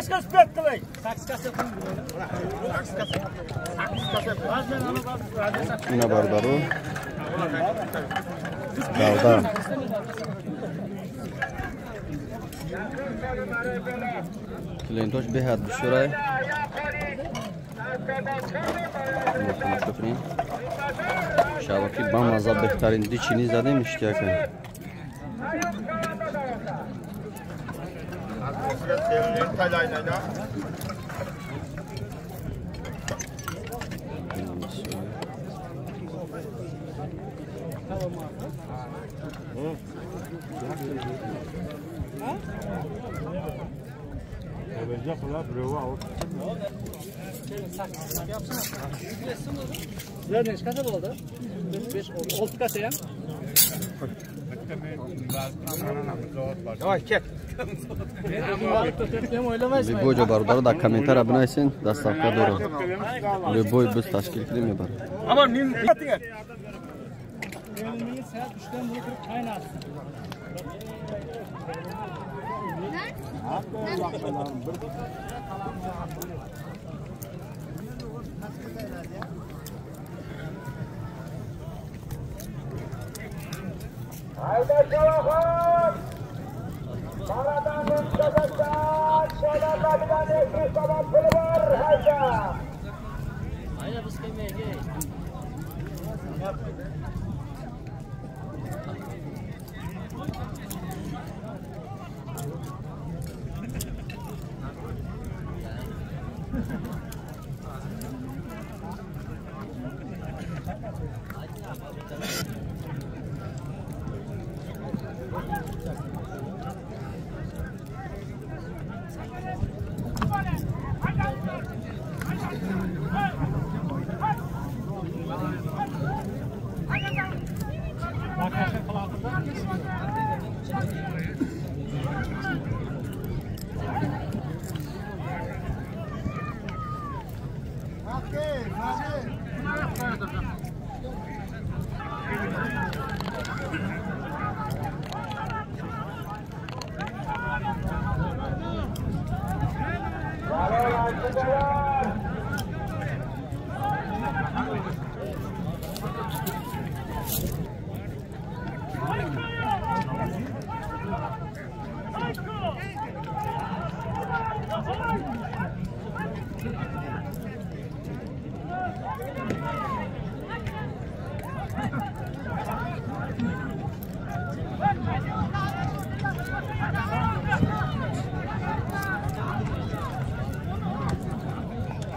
Kashka spet qilay. Ина бародару давда. Клиентош беҳад бисёрай. Тамошо кунем. Иншалло ки ба маза беҳтарин ди чини задем иштияка. Sizlar necha kasa bo'ldi? 5, 6 kasa ham. Любой ҷо бародаро дар комментария бинависен, доставка дорад. Любой биз ташкил кунем мебарад.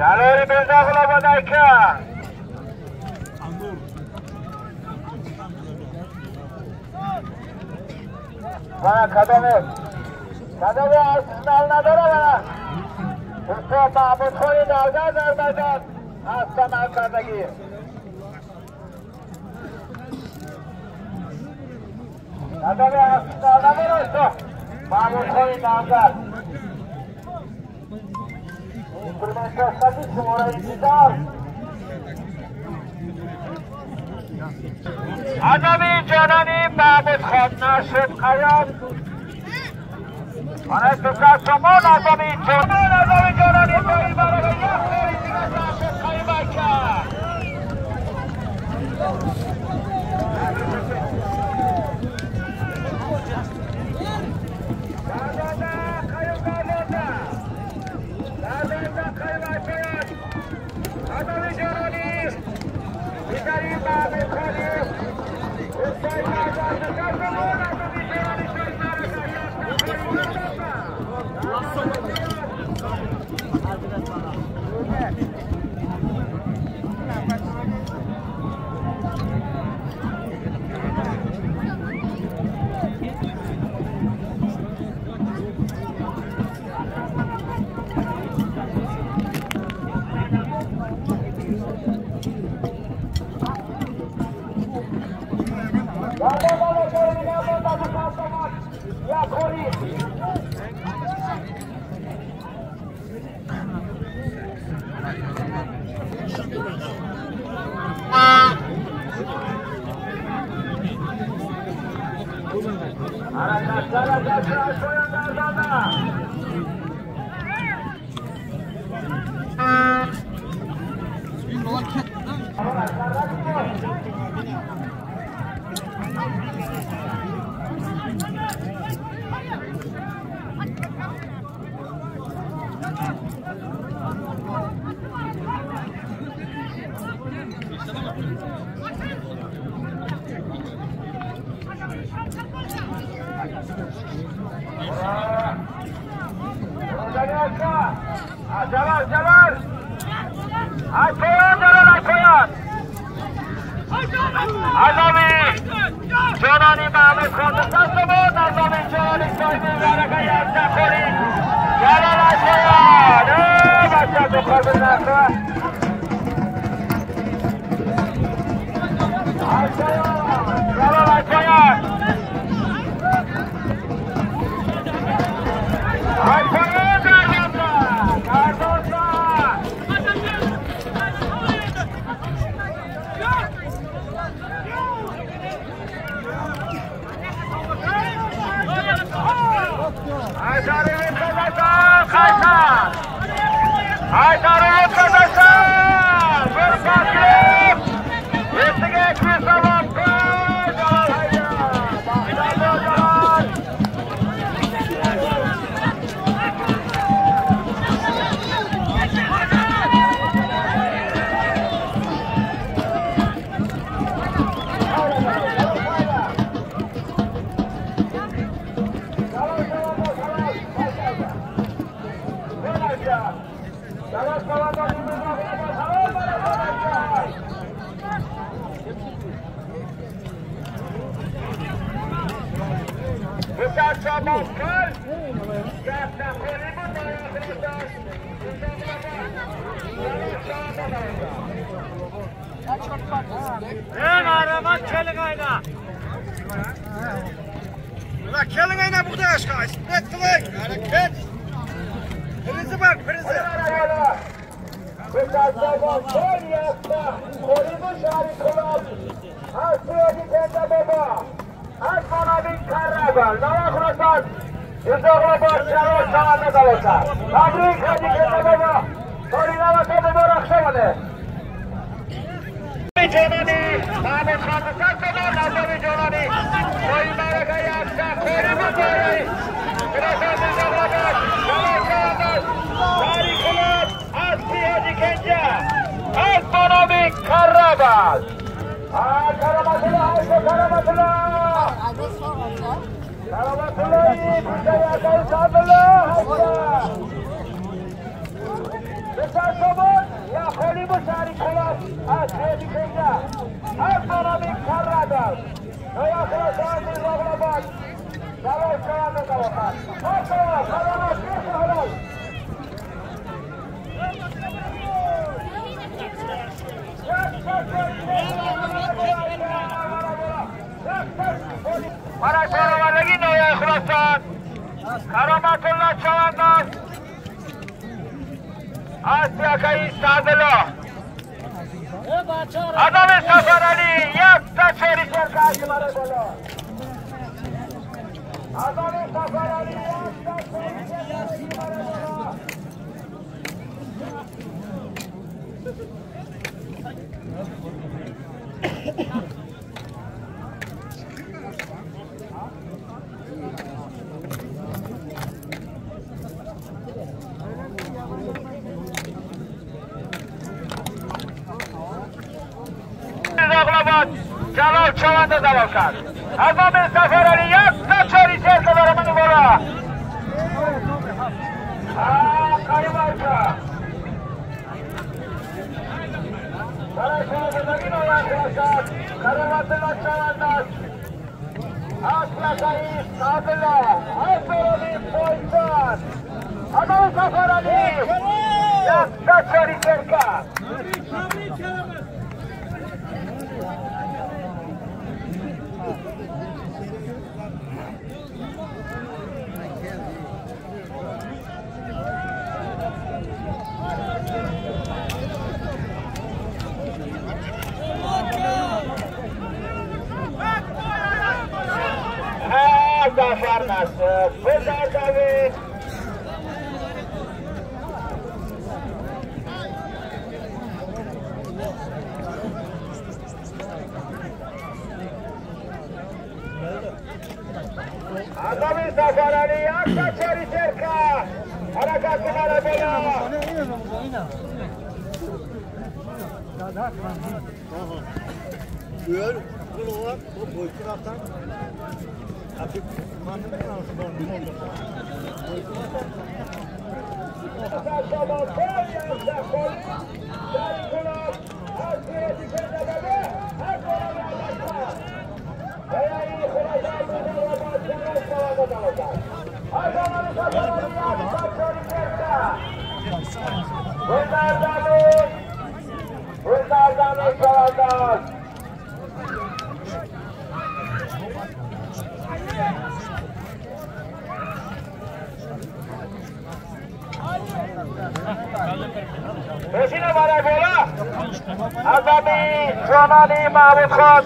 Jalol Mirzaxulobod aka. Mana qadami. Qadami Arsenal nadora mana. Ustod Mahmudxon Dargaz Arbajan az Samarqanddagi. Qadami Arsenal nadora ustod Mahmudxon Dargaz. Adabi jonani Mahmudxon nashib qayam. Mana shuka somon adabi jonon adabi jonani nashib qayam aka. Jalal, Jalal! Aykoyan, Jalal, Aykoyan! Azami! Jonani Mahmud Khan, Tasabot, Azami Jonani Saimi, Barakaya, Chakori! Jalal, Aykoyan! Bacha, Bukhar, Aykoyan! Jalal, Aykoyan! Aykoyan! Jalol chavanda davol kardi. Azami Safarali yakka chori serka baraman bola. Qayvarka. Karomatullah chavandoz. Asla Sadullah. Azami Poyton. Azami Safarali yakka chori serka. Zafar Nasir, Bildar David. Azami Safarali, Aksa Cheri Serka. Harakat Kumara. جانانی محمود خان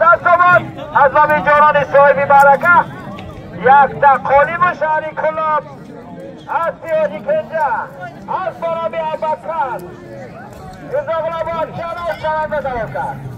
دست آمد از باب جانانی صاحب برکه یک دقالی و شهری کلاب از سیادی کنجه از بارابی عباس رضا چند چند دوام کرد.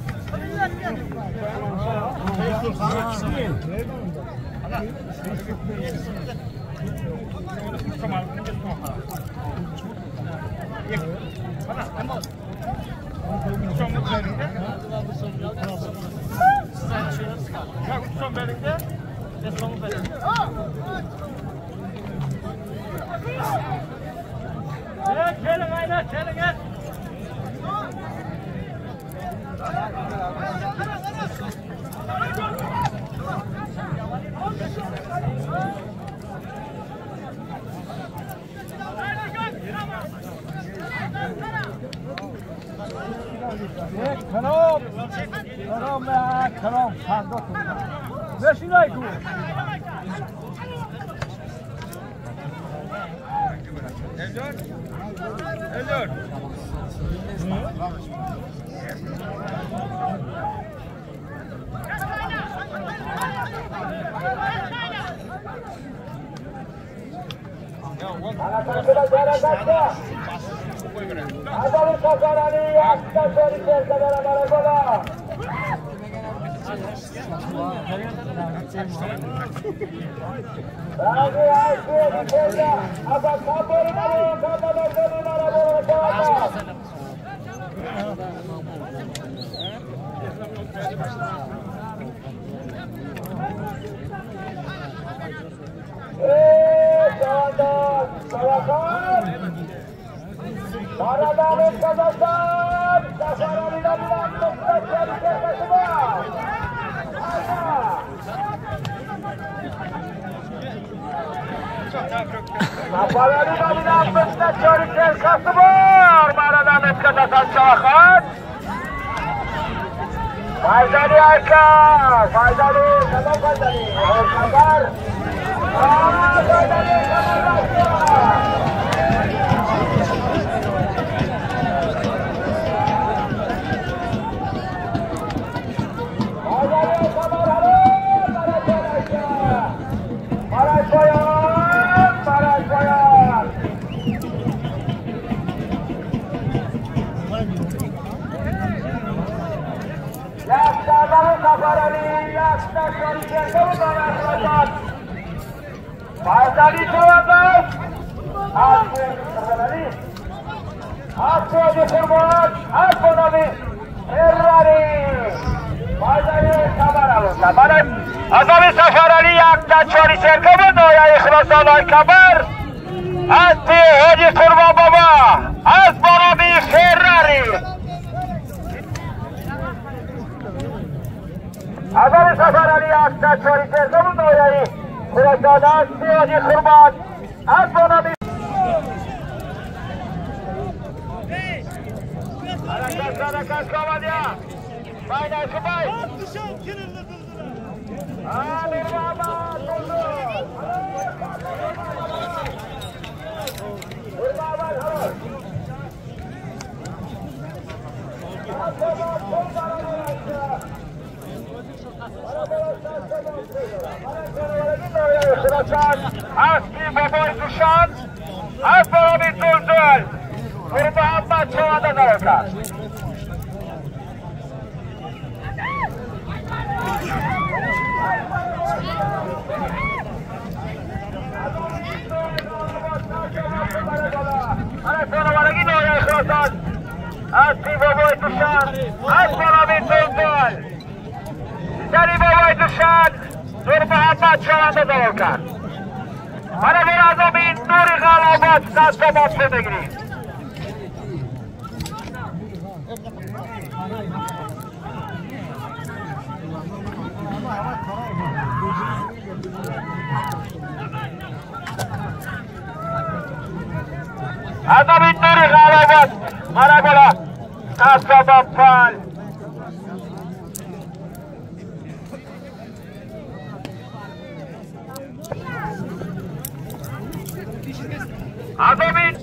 خانوادگی نوع خراسان از بابای دوشان از بالامین دنبال سری بابای دوشان نور محمد شونده دوال کرد. من از این نور غلابات دست با بگیرید. از این نور غلابات مرا دست با پل Azamin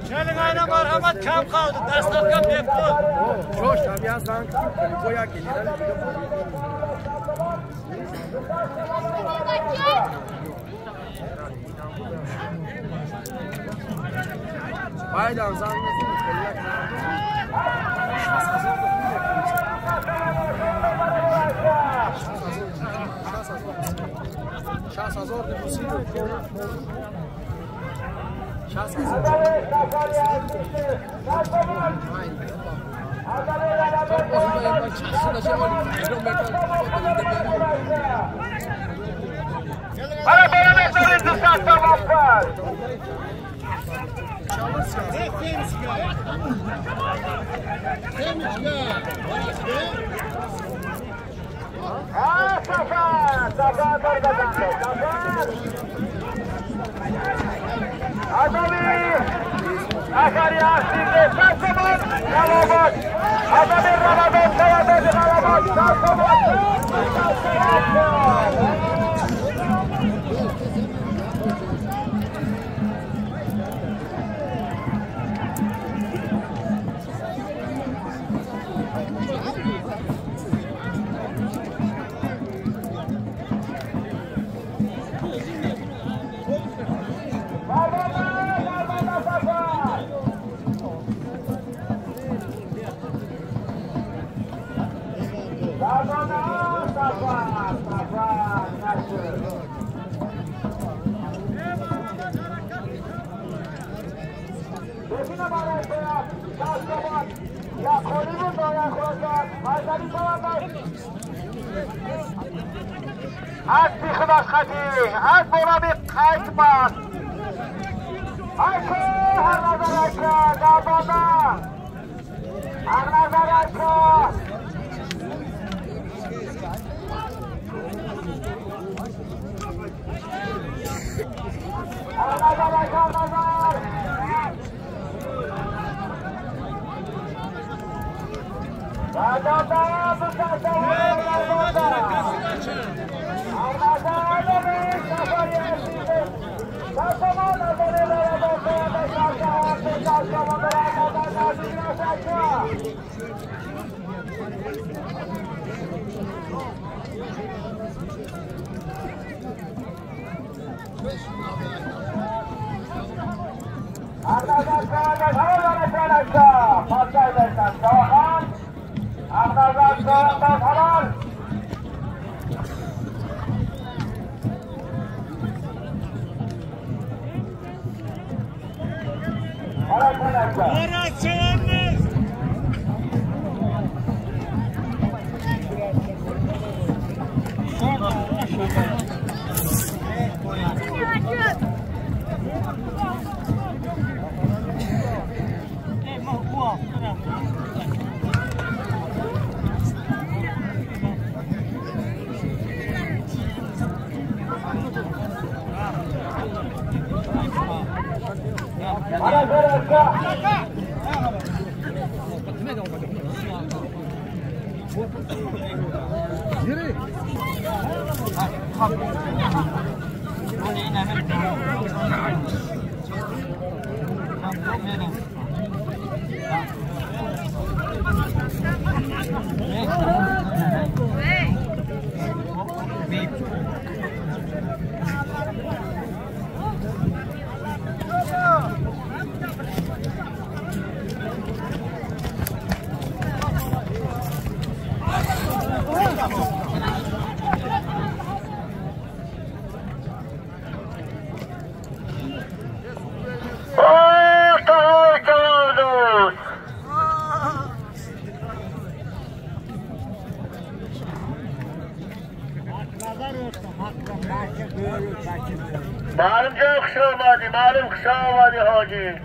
Gelin ayna marhamat kam kaldı. Dastlabka bepul. Çoş tabiat zank boya gelir. Baydan zank Malum can xuş olmadı, malum xuş olmadı hacı.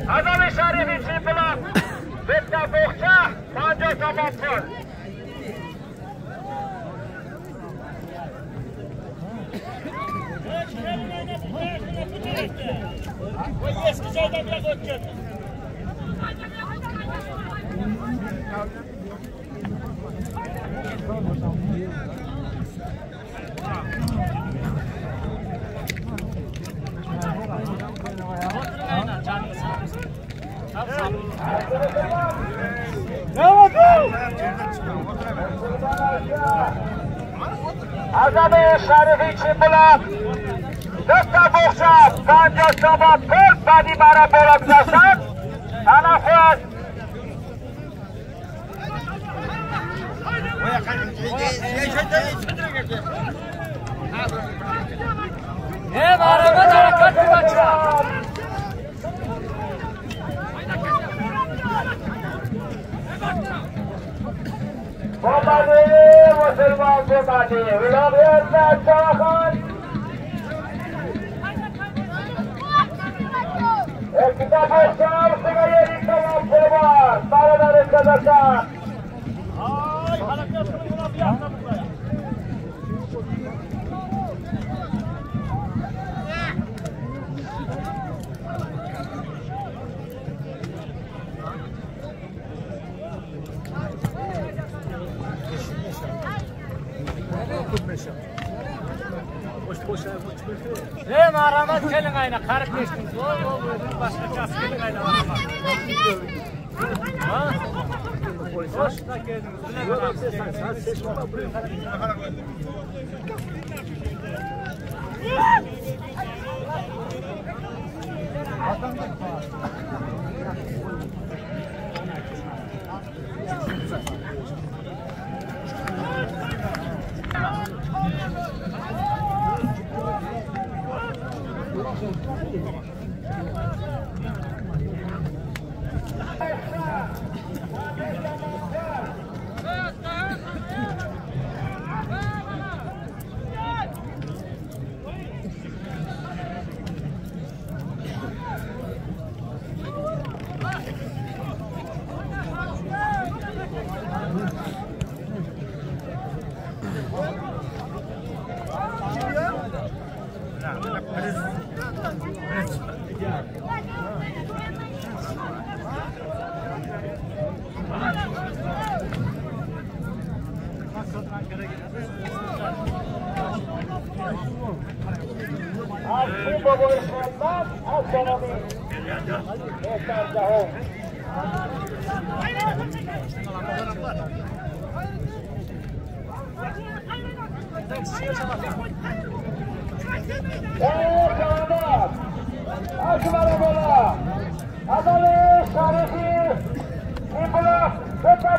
Adam Şerif'in çiftler, Bitta Boğça, Panca Sabahtır. Azam Şerifi çiftler, Bitta Boğça, Panca Sabahtır, Badi Bara Boraklaşan, Ana Ne maraba harakat bacha. Bomba musulman bomba vilayet Çağan. Ekta boşal sigayeri tamam bomba. Saralar kadar. Ay harakat bunu bir yapma buraya. Ne maramat kelin ayna qarib keçdiniz. Başqa kas kelin ayna maramat. Ha? Hoş geldiniz.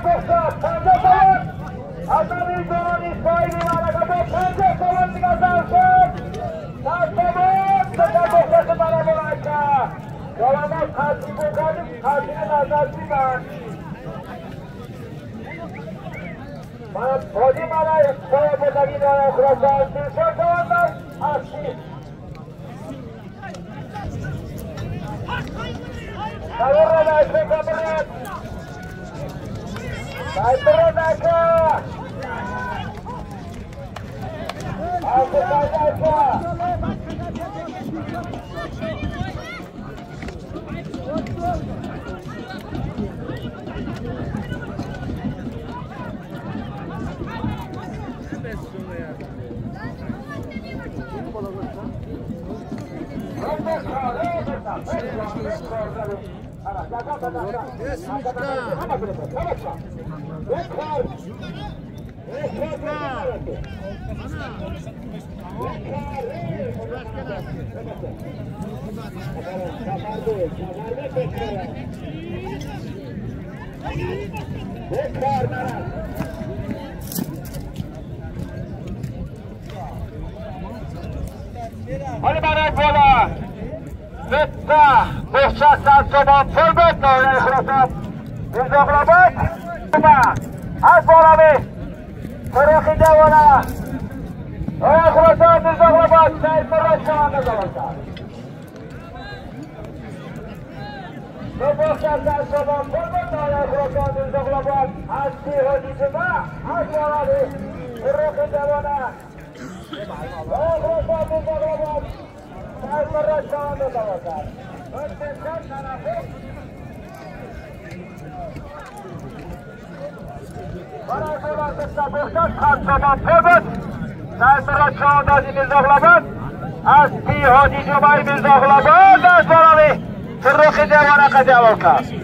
بخشد 50 سومن از نبی جانانی صاحبی معرکه با 50 سومن دیگه زن شد 100 سومن سکر بخشد برای برکه دارم قطعی بکنیم قطعی نظر بیمن من بازی برای پای بزرگی دارم خراسان 300 سومن هستی سرور را داشته برد سرور داشته حالا برای بالا ستا بخشد 100 سومن پل بود نایل خراسان میرزاقل‌آباد از بالا فروخی جوانه نایل خراسان میرزاقل‌آباد سعید مراد شوانده زمان دو بخشد 100 سومن پل بود نایل خراسان میرزاقل‌آباد از حاجی جمعه از بالا فروخی جوانه نایل خراسان میرزاقل‌آباد سعید مراد شوانده زمان برای از پی حاجی جمعی میرزاقل‌آباد از بالای فرخ دیوانه قدی اول کرد.